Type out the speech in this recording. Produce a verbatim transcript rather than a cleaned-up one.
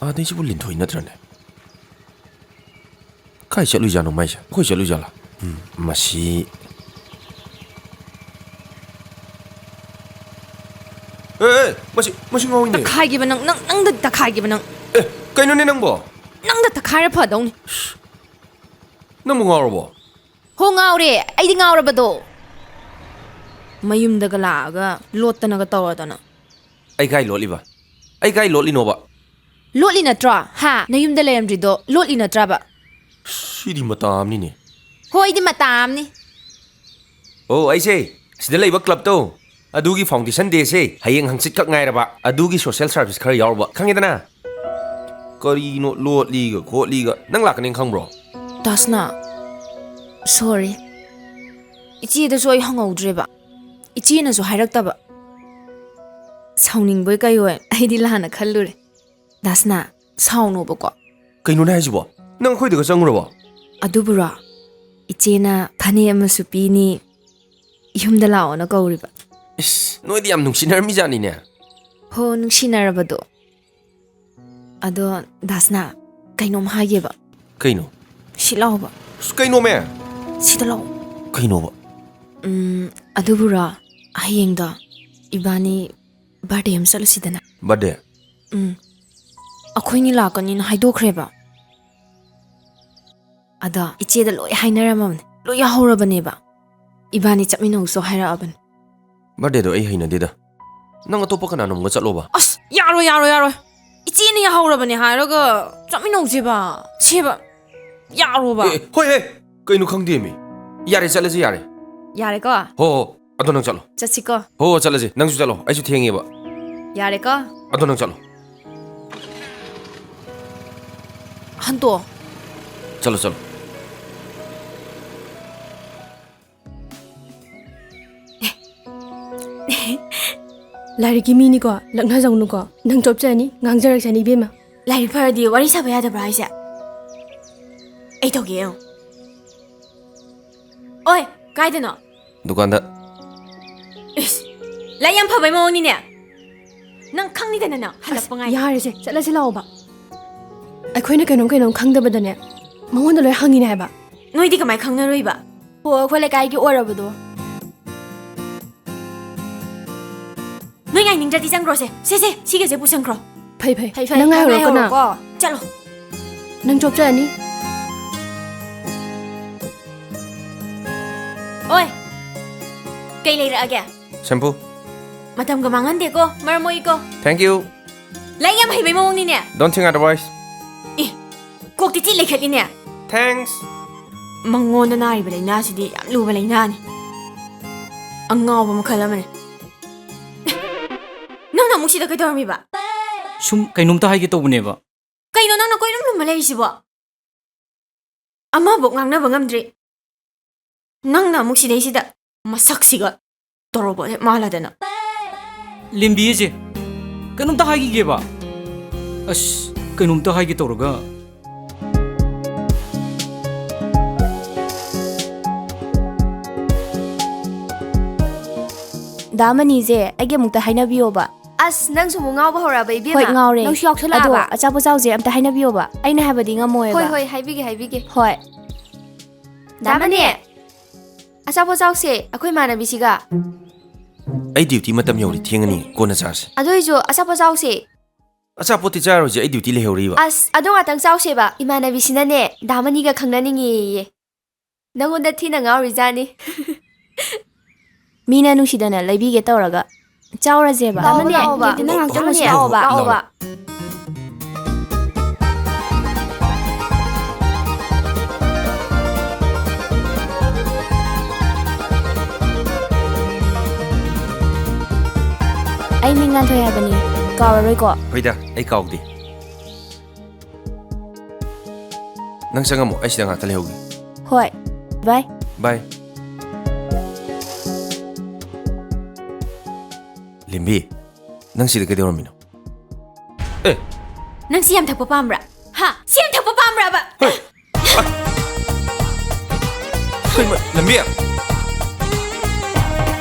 ꯑꯥꯗꯩꯁꯤꯕꯨ ꯂꯤꯟꯊꯣꯏ ꯅꯠꯇ꯭ꯔꯅꯦ? ꯀꯥꯏ ꯆꯠꯂꯨꯏꯖꯥꯠꯅꯣ ꯃꯥꯏꯁꯦ? ꯑꯩꯈꯣꯏ ꯆꯠꯂꯨꯏꯖꯥꯠꯂꯥ? ꯎꯝ, ꯃꯁꯤ꯫ ꯑꯦ, ꯑꯦ, ꯃꯁꯤ, ꯃꯁꯤ ꯉꯥꯎꯏꯅꯦ꯫ ꯇꯛꯈꯥꯏꯒꯤꯕ ꯅꯪ, ꯅꯪ, ꯅꯪꯗ ꯇꯛꯈꯥꯏꯒꯤꯕ ꯅꯪ꯫ ꯑꯦ, ꯀꯩꯅꯣꯅꯦ ꯅꯪꯕꯣ? ꯅꯪꯗ ꯇꯛꯈꯥꯏꯔ ꯐꯗꯧꯅꯤ꯫ ꯅꯪꯕꯨ ꯉꯥꯎꯔꯕꯣ? ꯍꯣ, ꯉꯥꯎꯔꯦ꯫ ꯑꯩꯗꯤ ꯉꯥꯎꯔꯕꯗꯣ꯫ ꯃꯌꯨꯝꯗꯒ ꯂꯥꯛꯑꯒ ꯂꯣꯠꯇꯅꯒ ꯇꯧꯔꯗꯅ꯫ ꯑꯩ ꯀꯥꯏ ꯂꯣꯠꯂꯤꯕ? ꯑꯩ ꯀꯥꯏ ꯂꯣꯠꯂꯤꯅꯣꯕ? ꯂꯣꯠꯂꯤ ꯅꯠꯇ꯭ꯔꯣ? ꯍꯥ? ꯅꯌꯨꯝꯗ ꯂꯩꯔꯝꯗ꯭ꯔꯤꯗꯣ ꯂꯣꯠꯂꯤ ꯅꯠꯇ꯭ꯔꯕ? ꯁꯤꯗꯤ ꯃꯇꯥ ꯑꯃꯅꯤꯅꯦ꯫ ꯍꯣꯏ, ꯑꯩꯗꯤ ꯃꯇꯥ ꯑꯃꯅꯤ꯫ ꯑꯣ, ꯑꯩꯁꯦ ꯁꯤꯗ ꯂꯩꯕ ꯀ꯭ꯂꯕꯇꯣ, ꯑꯗꯨꯒꯤ foundation dayꯁꯦ ꯍꯌꯦꯡ ꯍꯪꯆꯤꯠꯈꯛ ꯉꯥꯏꯔꯕ, ꯑꯗꯨꯒꯤ social service ꯈꯔ ꯌꯥꯎꯔꯨꯕ, ꯈꯪꯉꯦꯗꯅ? ꯀꯔꯤꯅꯣ ꯂꯣꯠꯂꯤꯒ ꯈꯣꯠꯂꯤꯒ? ꯅꯪ ꯂꯥꯛꯀꯅꯦꯅ ꯈꯪꯕ꯭ꯔꯣ? ꯗꯥꯁꯅꯥ, sorry꯫ ꯏꯆꯦꯗꯁꯨ ꯑꯩ ꯍꯪꯍꯧꯗ꯭ꯔꯦꯕ꯫ ꯏꯆꯦꯅꯁꯨ ꯍꯥꯏꯔꯛꯇꯕ꯫ ꯁꯥꯎꯅꯤꯡꯕꯣꯏ ꯀꯩꯑꯣꯏ ꯑꯩꯗꯤ ꯂꯥꯟꯅ ꯈꯜꯂꯨꯔꯦ꯫ ꯗꯥꯁꯅꯥ, ꯁꯥꯎꯅꯣꯕꯀꯣ꯫ ꯀꯩꯅꯣꯅꯦ ꯍꯥꯏꯁꯤꯕꯣ? ꯅꯪ ꯑꯩꯈꯣꯏꯗꯒ ꯆꯪꯉꯨꯔꯕꯣ? ꯑꯗꯨꯕꯨꯔꯣ? ꯏꯆꯦꯅ ꯐꯅꯦꯛ ꯑꯃꯁꯨ ꯄꯤꯅꯤ, ꯌꯨꯝꯗ ꯂꯥꯛꯑꯣꯅ ꯀꯧꯔꯤꯕ꯫ ꯏꯁ, ꯅꯣꯏꯗꯤ ꯌꯥꯝ ꯅꯨꯡꯁꯤꯅꯔꯝꯃꯤꯖꯥꯠꯅꯤꯅꯦ꯫ ꯍꯣ, ꯅꯨꯡꯁꯤꯅꯔꯕꯗꯣ꯫ ꯑꯗꯣ ꯗꯥꯁꯅꯥ, ꯀꯩꯅꯣꯝ ꯍꯥꯏꯒꯦꯕ꯫ ꯀꯩꯅꯣ? ꯁꯤ ꯂꯥꯎꯕ꯫ ꯑꯁ, ꯀꯩꯅꯣꯃꯦ? ꯁꯤꯗ ꯂꯥꯎ꯫ ꯀꯩꯅꯣꯕ? ꯎꯝ, ꯑꯗꯨꯕꯨꯔꯣ, ꯍꯌꯦꯡꯗꯣ ꯏꯕꯥꯅꯤ birthday ꯑꯃ ꯆꯠꯂꯨꯁꯤꯗꯅ꯫ Birthday? ꯎꯝ꯫ ꯑꯩꯈꯣꯏꯅꯤ ꯂꯥꯛꯀꯅꯤꯅ ꯍꯥꯏꯗꯣꯛꯈ꯭ꯔꯦꯕ꯫ ꯑꯗꯣ ꯏꯆꯦꯗ ꯂꯣꯏ ꯍꯥꯏꯅꯔꯝꯃꯕꯅꯦ꯫ ꯂꯣꯏ ꯌꯥꯍꯧꯔꯕꯅꯦꯕ꯫ ꯏꯕꯥꯅꯤ ꯆꯠꯃꯤꯟꯅꯧꯁꯨ ꯍꯥꯏꯔꯛꯑꯕꯅꯦ꯫ Birthdayꯗꯣ ꯑꯩ ꯍꯩꯅꯗꯦꯗ꯫ ꯅꯪ ꯑꯇꯣꯞꯄ ꯀꯅꯥꯅꯣꯝꯒ ꯆꯠꯂꯣꯕ꯫ ꯑꯁ, ꯌꯥꯔꯣꯏ, ꯌꯥꯔꯣꯏ, ꯌꯥꯔꯣꯏ꯫ ꯏꯆꯦꯅ ꯌꯥꯍꯧꯔꯕꯅꯦ ꯍꯥꯏꯔꯒ ꯆꯠꯃꯤꯟꯅꯧꯁꯦꯕ꯫ ꯁꯦꯕ꯫ ꯌꯥꯔꯣꯕ꯫ ꯑꯦ, ꯑꯦ, ꯍꯣꯏꯍꯦ! ꯀꯩꯅꯣ ꯈꯪꯗꯦꯃꯤ꯫ ꯌꯥꯔꯦ, ꯆꯠꯂꯁꯤ ꯌꯥꯔꯦ꯫ ꯌꯥꯔꯦꯀꯣ? ꯍꯣ, ꯍꯣ꯫ ꯑꯗꯣ ꯅꯪ ꯆꯠꯂꯣ꯫ ꯆꯠꯁꯤꯀꯣ? ꯍꯣ, ꯍꯣ, ꯆꯠꯂꯁꯤ꯫ ꯅꯪꯁꯨ ꯆꯠꯂꯣ꯫ ꯑꯩꯁꯨ ꯊꯦꯡꯉꯦꯕ꯫ ꯌꯥꯔꯦꯀꯣ? ꯑꯗꯣ ꯅꯪ ꯆꯠꯂꯣ꯫ ꯍꯟꯇꯣ꯫ ꯆꯠꯂꯣ, ꯆꯠꯂꯣ꯫ ꯂꯥꯏꯔꯤꯛꯀꯤ ꯃꯤꯅꯤꯀꯣ, ꯂꯛꯅꯖꯧꯅꯨꯀꯣ꯫ ꯅꯪ ꯆꯣꯞꯆꯅꯤ, ꯉꯥꯡꯖꯔꯛꯁꯅꯤ ꯏꯕꯦꯝꯃ꯫ ꯂꯥꯏꯔꯤꯛ ꯐꯔꯗꯤ ꯋꯥꯔꯤ ꯁꯥꯕ ꯌꯥꯗꯕ꯭ꯔꯥ ꯍꯥꯏꯁꯦ? ꯑꯩ ꯇꯧꯒꯦ ꯌꯦꯡꯉꯣ꯫ ꯑꯣꯏ, ꯀꯥꯏꯗꯅꯣ? ꯗꯨꯀꯥꯟꯗ꯫ ꯏꯁ, ꯂꯥꯏꯔꯤꯛ ꯌꯥꯝ ꯐꯕꯩ ꯃꯑꯣꯡꯅꯤꯅꯦ꯫ ꯅꯪ ꯈꯪꯅꯤꯗꯅ ꯅꯪ, ꯍꯜꯂꯛꯄ ꯑꯁ, ꯉꯥꯏ꯫ ꯌꯥꯔꯦꯁꯦ, ꯆꯠꯂꯁꯤ ꯂꯥꯛꯑꯣꯕ꯫ ꯑꯩꯈꯣꯏꯅ ꯀꯩꯅꯣꯝ ꯀꯩꯅꯣꯝ ꯈꯪꯗꯕꯗꯅꯦ, ꯃꯉꯣꯟꯗ ꯂꯣꯏ ꯍꯪꯉꯤꯅꯦ ꯍꯥꯏꯕ꯫ ꯅꯣꯏꯗꯤ ꯀꯃꯥꯏ ꯈꯪꯅꯔꯨꯏꯕ? ꯑꯣ, ꯑꯩꯈꯣꯏ ꯂꯩꯀꯥꯏꯒꯤ ꯑꯣꯏꯔꯕꯗꯣ꯫ ꯅꯣꯏ ꯉꯥꯏꯅꯤꯡꯗ꯭ꯔꯗꯤ ꯆꯪꯈ꯭ꯔꯣꯁꯦ꯫ ꯁꯦ, ꯁꯦ, ꯁꯤꯒꯁꯦ ꯄꯨꯁꯟꯈ꯭ꯔꯣ꯫ ꯐꯩ, ꯐꯩ꯫ ꯐꯩ, ꯐꯩ꯫ ꯅꯪ ꯅꯪ ꯉꯥꯏꯍꯧꯔꯣꯀꯣ, ꯅꯪ꯫ ꯉꯥꯏꯍꯧꯔꯣꯀꯣ꯫ ꯆꯠꯂꯣ꯫ ꯅꯪ ꯆꯣꯞꯆꯔꯅꯤ꯫ ꯑꯣꯏ, ꯀꯩ ꯂꯩꯔꯛꯑꯒꯦ? ꯁꯦꯝꯄꯨ꯫ ꯃꯇꯝꯒ ꯃꯥꯡꯍꯟꯗꯦꯀꯣ, ꯃꯔꯝ ꯃꯣꯛꯏꯀꯣ꯫ Thank you꯫ ꯂꯥꯏꯔꯤꯛ ꯌꯥꯝ ꯍꯩꯕꯩ ꯃꯑꯣꯡꯅꯤꯅꯦ꯫ Don't think otherwise꯫ ꯑꯦ, ꯀꯣꯛꯇꯤ ꯊꯤ ꯂꯩꯈꯠꯂꯤꯅꯦ꯫ Thanks꯫ ꯃꯉꯣꯟꯗ ꯅꯥꯔꯤꯕ ꯂꯥꯏꯅꯥꯁꯤꯗꯤ ꯌꯥꯝ ꯂꯨꯕ ꯂꯥꯏꯅꯥꯅꯤ꯫ ꯑꯉꯥꯎꯕ ꯃꯈꯜ ꯑꯃꯅꯤ꯫ ꯅꯪꯅ ꯑꯃꯨꯛ ꯁꯤꯗ ꯀꯩꯗꯧꯔꯝꯃꯤꯕ? ꯁꯨꯝ ꯀꯩꯅꯣꯝꯇ ꯍꯥꯏꯒꯦ ꯇꯧꯕꯅꯦꯕ꯫ ꯀꯩꯅꯣ ꯅꯪꯅ ꯀꯣꯏꯂꯨꯝ ꯂꯨꯝꯃ ꯂꯩꯔꯤꯁꯤꯕꯣ? ꯑꯃꯕꯨꯛ ꯉꯥꯡꯅꯕ ꯉꯝꯗ꯭ꯔꯤ꯫ ꯅꯪꯅ ꯑꯃꯨꯛ ꯁꯤꯗꯩꯁꯤꯗ ꯃꯁꯛꯁꯤꯒ ꯇꯣꯔꯣꯕꯣꯠ ꯍꯦꯛ ꯃꯥꯜꯂꯗꯅ꯫ ꯂꯦꯝꯕꯤ ꯑꯩꯁꯦ ꯀꯩꯅꯣꯝꯇ ꯍꯥꯏꯈꯤꯒꯦꯕ꯫ ꯑꯁ, ꯀꯩꯅꯣꯝꯇ ꯍꯥꯏꯒꯦ ꯇꯧꯔꯒ꯫ ꯗꯥ ꯃꯅꯤꯁꯦ ꯑꯩꯒꯤ ꯑꯃꯨꯛꯇ ꯍꯥꯏꯅꯕꯤꯌꯣꯕ꯫ ꯑꯁ, ꯅꯪꯁꯨ ꯑꯃꯨꯛ ꯉꯥꯎꯕ ꯍꯧꯔꯛꯑꯕ, ꯏꯕꯦꯝꯃ? ꯍꯣꯏ, ꯉꯥꯎꯔꯦ꯫ ꯅꯪꯁꯨ ꯌꯥꯎꯁꯜꯂꯛꯑꯕ? ꯑꯗꯣ ꯑꯆꯥꯄꯣꯠ ꯆꯥꯎꯁꯦ ꯑꯝꯇ ꯍꯥꯏꯅꯕꯤꯌꯣꯕ꯫ ꯑꯩꯅ ꯍꯥꯏꯕꯗꯤ ꯉꯝꯃꯣꯏꯕ꯫ ꯍꯣꯏ, ꯍꯣꯏ, ꯍꯥꯏꯕꯤꯒꯦ, ꯍꯥꯏꯕꯤꯒꯦ꯫ ꯍꯣꯏ꯫ ꯗꯥ ꯃꯅꯤ! ꯑꯆꯥꯄꯣꯠ ꯆꯥꯎꯁꯦ, ꯑꯩꯈꯣꯏ ꯏꯃꯥꯟꯅꯕꯤꯁꯤꯒ꯫ ꯑꯩ duty ꯃꯇꯝ ꯌꯧꯔꯦ, ꯊꯦꯡꯉꯅꯤ, ꯀꯣꯟꯅ ꯆꯥꯁꯦ꯫ ꯑꯗꯨ ꯑꯣꯏꯁꯨ ꯑꯆꯥꯄꯣꯠ ꯆꯥꯎꯁꯦ꯫ ꯑꯆꯥꯄꯣꯠꯇꯤ ꯆꯥꯔꯣꯏꯁꯦ, ꯑꯩ duty ꯂꯩꯍꯧꯔꯤꯕ꯫ ꯑꯁ, ꯑꯗꯣ ꯉꯥꯛꯇꯪ ꯆꯥꯎꯁꯦꯕ꯫ ꯏꯃꯥꯟꯅꯕꯤꯁꯤꯅꯅꯦ, ꯗꯥ ꯃꯅꯤꯒ ꯈꯪꯅꯅꯤꯡꯉꯦꯌꯦ꯫ ꯅꯪꯉꯣꯟꯗ ꯊꯤꯅ ꯉꯥꯎꯔꯤꯖꯥꯠꯅꯤ꯫ ꯃꯤꯅ ꯅꯨꯡꯁꯤꯗꯅ ꯂꯩꯕꯤꯒꯦ ꯇꯧꯔꯒ꯫ ꯆꯥꯎꯔꯁꯦꯕ꯫ ꯂꯥꯛꯑꯣꯕ, ꯂꯥꯛꯑꯣꯕ꯫ ꯑꯗꯨꯗꯤ ꯅꯪ ꯉꯥꯛꯇꯪ ꯂꯥꯛꯑꯣꯕ, ꯂꯩꯁꯤ꯫ ꯂꯥꯛꯑꯣꯕ꯫ ꯂꯥꯛꯑꯣꯕ꯫ ꯑꯩ ꯃꯤꯡ ꯉꯥꯟꯊꯣꯏ ꯍꯥꯏꯕꯅꯤ, ꯀꯥꯎꯔꯔꯣꯏꯀꯣ? ꯍꯣꯏꯗ, ꯑꯩ ꯀꯥꯎꯗꯦ꯫ ꯅꯪ ꯆꯪꯉꯝꯃꯣ, ꯑꯩ ꯁꯤꯗ ꯉꯥꯛꯇ ꯂꯩꯍꯧꯒꯦ꯫ ꯍꯣꯏ, bye꯫ Bye꯫ ꯂꯦꯝꯕꯤ, ꯅꯪ ꯁꯤꯗ ꯀꯩꯗꯧꯔꯝꯃꯤꯅꯣ? ꯑꯦ! ꯅꯪ ꯁꯤ ꯌꯥꯝ ꯊꯛꯄ ꯄꯥꯝꯕ꯭ꯔꯥ? ꯍꯥ? ꯁꯤ ꯌꯥꯝ ꯊꯛꯄ ꯄꯥꯝꯕ꯭ꯔꯕ? ꯍꯦ! ꯑ! ꯀꯩꯅꯣ, ꯂꯦꯝꯕꯤ!